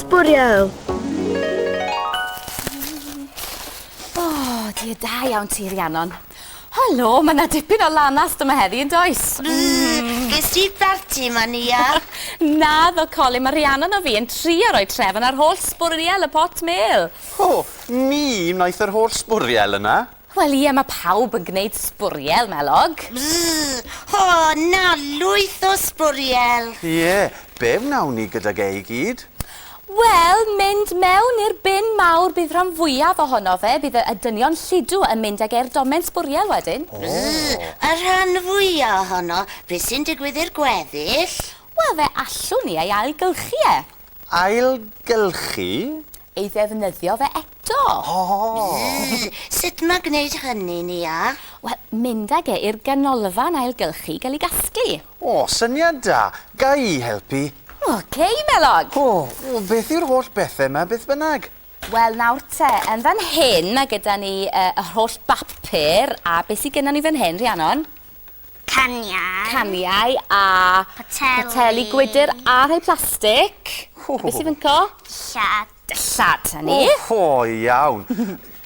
Sbwriel! O, dia da iawn ti, Rhiannon. Helo, mae yna dipyn o lanast yma heddi, yn does? Mm. Ges ti barti ma, Nia? Naddo, Colin, mae Rhiannon o fi yn trio rhoi trefn ar holl sbwriel y pot mel. O, ni wnaeth yr holl sbwriel yna. Wel ie, mae pawb yn gwneud sbwriel, Melog. Bzzz, o, na, lwyth o sbwriel. Ie, be wnawn ni gydag e i gyd? Wel, mynd mewn i'r bin mawr bydd rhan fwyaf ohono fe. Bydd y dynion lludw yn mynd ag e'r domen sbwriel wedyn. Bzzz, y rhan fwyaf ohono, beth sy'n digwydd i'r gweddill? Wel, fe allwn ni ei ailgylchu e. Ailgylchu? Ei ddefnyddio fe eto. O! Sut mae gwneud hynny, Nia? Wel, mynd ag e i'r ganolfan ailgylchu i gael ei gasglu. O, syniad da. Ga i helpu? Ocê, Melog. O, o, beth yw'r holl bethe 'ma beth bynnag? Wel, nawr te, yn fan hyn mae gyda ni uh, yr holl bapur, a beth sydd gyda ni fan hyn, Rhiannon? Caniau. Caniau a... Poteli. Poteli gwydr a rhai plastig. O. Beth sydd yn co? Dillad. Dillad, na ni. O, iawn.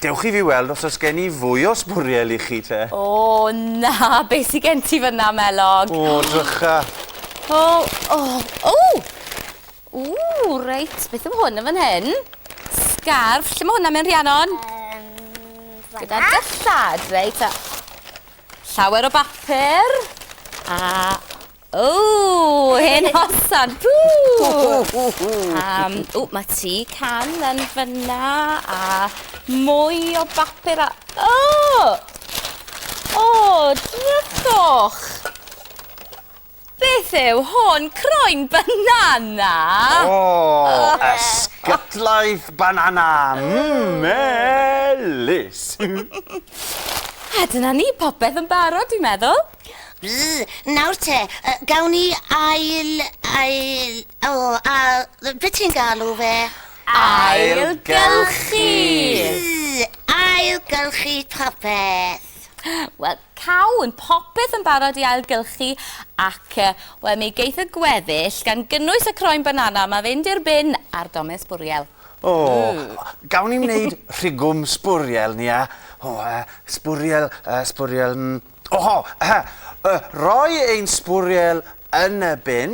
Dewch i fi weld os oes gen i fwy o sbwriel i chi te. O, na, beth sydd gen ti fyna, Melog? O, drycha. O, o, o! Ww, reit, beth yw hwn yn fan hyn? Sgarff, lle mae hwnna mewn Rhiannon? Gyda dillad, reit. A llawer o bapur. A, o, hen hosan. Um, o, mae tŷ can yn fyna a mwy o bapur a... O! O, drychwch! Beth yw hwn? Croen banana? O, ysgytlaeth banana! Mmm, melys! A dyna ni, popeth yn barod, dwi'n meddwl. Bzz, nawr te, gawn ni ail, ail, o, a, be ti'n galw fe? Ailgylchu! Bzz, ailgylchu popeth. Wel, cawn, popeth yn barod i ailgylchu ac, wel, mi geith y gweddill, gan gynnwys y croen banana, ma fynd i'r bin a'r domen sbwriel. O, gawn ni wneud rhigwm sbwriel, Nia? O, sbwriel, sbwriel, mm, oho, roi ein sbwriel yn y bin,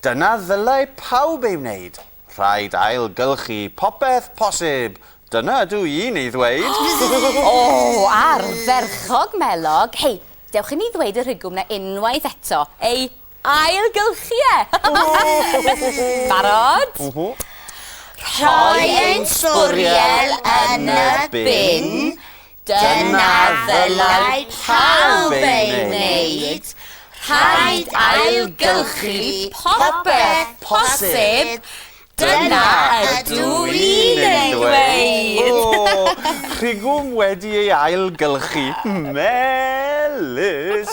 dyna ddylai pawb ei wneud. Rhaid ailgylchu popeth posib, dyna ydw i'n ei ddweud. O, ardderchog, Melog. Hei, dewch i ni ddweud y rhigwm 'na unwaith eto. Ei ailgylchu e! Barod? Rhoi ein sbwriel yn y bin, dyna ddylai pawb ei wneud. Rhaid ailgylchu popeth posib, dyna ydw i'n ei ddweud. O, rhigwm wedi ei ailgylchu. Melys!